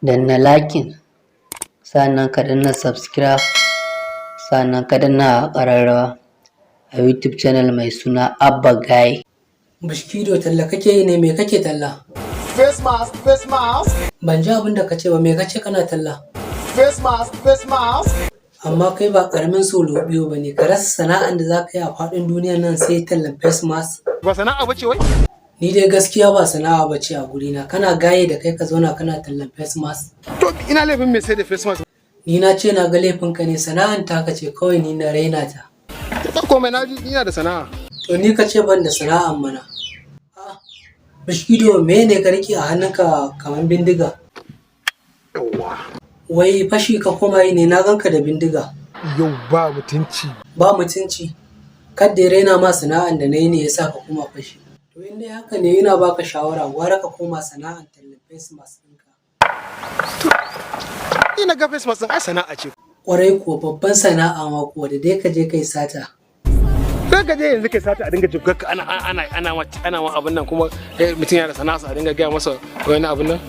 Danna liking, sannan ka danna subscribe, sannan ka danna ƙararrawa a YouTube channel mai suna Abba Guy. Bishkido, talla kake yi ne? Me kake talla? Face mask, face mask, Ban ji abin da kace ba. Me kace kana talla? Face mask, face mask. Amma kai ba karamin solo biyo ba ne, ka rasa sana'an da za ka yi a faɗin duniyar nan sai tallan face mask. Ba sana'a bace wai? Ni dai gaskiya ba sana'a ba ce a gurina. Kana gaye da kai ka zauna kana tallan face mask. To, ina laifin mai sai da face mask? Ni na ce na ga laifinka ne, sana'an taka ce kawai ni na raina ta. Ba komai, na ji ina da sana'a. To, ni ka ce ban da sana'an mana. Ah, Bishkido, me ne ka rike a hannunka kamar bindiga? Yawwa. Wai fashi ka koma yi ne? Na ganka da bindiga. Yau ba mutunci. Ba mutunci. Kadda ya raina ma sana'an da na yi ne ya sa ka koma fashi. To, in dai haka ne, ina baka shawara, gwara ka koma sana'an tallan face mask ɗinka. Ina ga face mask ɗin ai sana'a ce. Kwarai kuwa, babban sana'a ma kuwa, da dai ka je kai sata. Sai ka je yanzu kai sata, a dinga jibgar ka, ana ma abin nan kuma mutum yana da sana'a, a dinga gaya masa wani abin nan.